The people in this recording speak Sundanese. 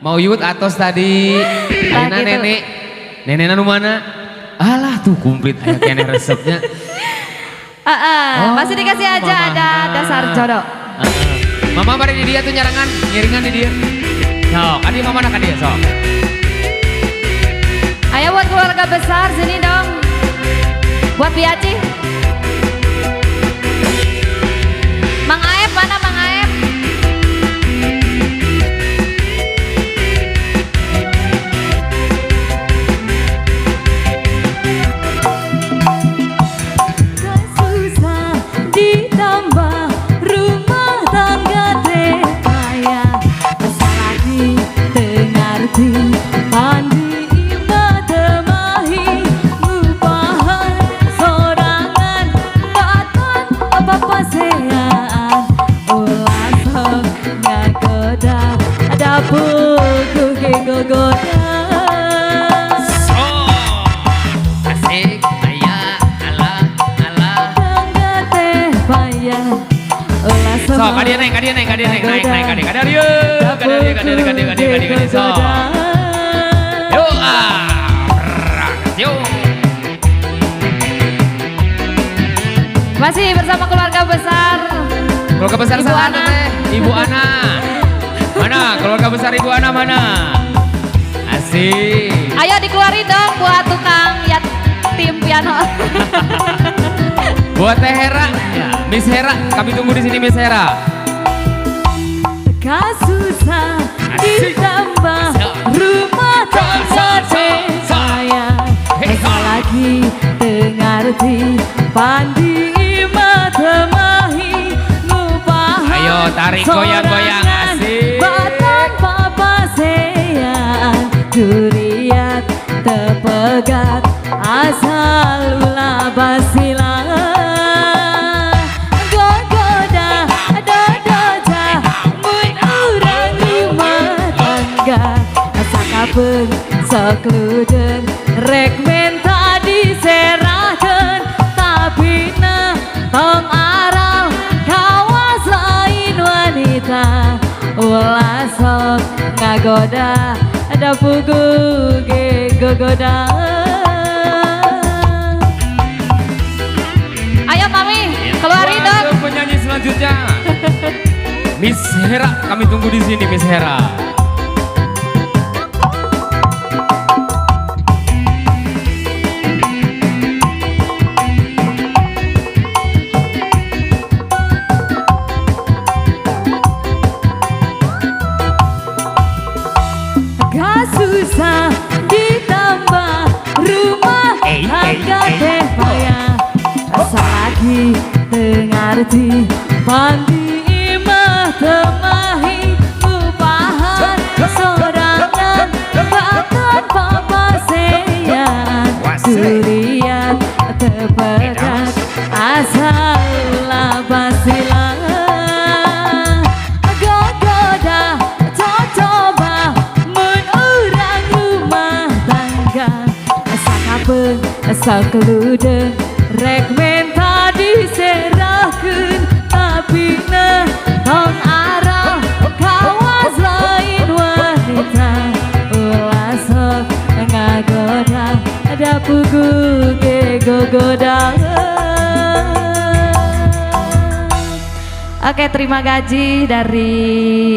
Mau yut atos tadi. Tah, Ayeuna gitu. Nenek. Nenekna nu mana? Alah, tuh komplit aya keneh resepnya. Ah, Oh, masih dikasih aja Mama. Ada dasar jodoh. Heeh. Mama bari di dia tuh nyarangan, ngiringan di dia. Sok, adi mama nak dia sok. Ayo buat keluarga besar sini dong. Buat Biaci. Mang Aep mana, Mang Aep? Susah ditambah rumah tangga teh payah, lagi tengarti pandi imah temahi ngupahan sorangan batan papaseaan ulah sok ngagoda dapur ge gogoda. So, asik, aya, alah, alah. Tangga teh payah ulah. Sok, ka dia naik, ka dia naik, ka dia naik, naik, naik, ka dia, ka dia, ka dia, ka dia, ka dia, ka dia, ka dia, ka dia, sok. Yuk, ah, berangkat, yuk. Masih bersama keluarga besar. Keluarga besar Ibu sana Ana. Teh, Ibu Ana. Mana keluarga besar Ibu Ana mana? Asik. Ayo dikeluarin dong buat tukang ya tim piano. Buat Teh Hera, ya, Miss Hera, kami tunggu di sini, Miss Hera. Kasusah Asik. Ditambah Asik. Rumah tangga Sa, sa, teh sa. payah Hei, ha. lagi tengarti pandi imah temahi ngupahan Ayo, tarik goyang-goyang, sorangan, asik. Batan papasean duriat tepegat asal ulah basila gogoda dodoja mun urang rumah tangga sakapeung sok ludeng rek menta diserahkeun tapi nah tong aral kawas lain wanita ulah sok ngagoda ada pugu ge gogoda. Ayo Mami, keluarin dong. Untuk penyanyi selanjutnya. Miss Hera, kami tunggu di sini, Miss Hera. Gak susah ditambah rumah Eh, eh, tangga eh. teh payah lagi tengarti pandi imah temahi ngupahan sorangan batan papasean durian tepegat asal ulah basila gogoda cocoba mun urang rumah tangga sakapeung sakeludeng rek menta diserahkeun tapi nah tong aral kawas lain wanita ulah sok ngagoda ada pugu ge gogoda. Oke, terima gaji dari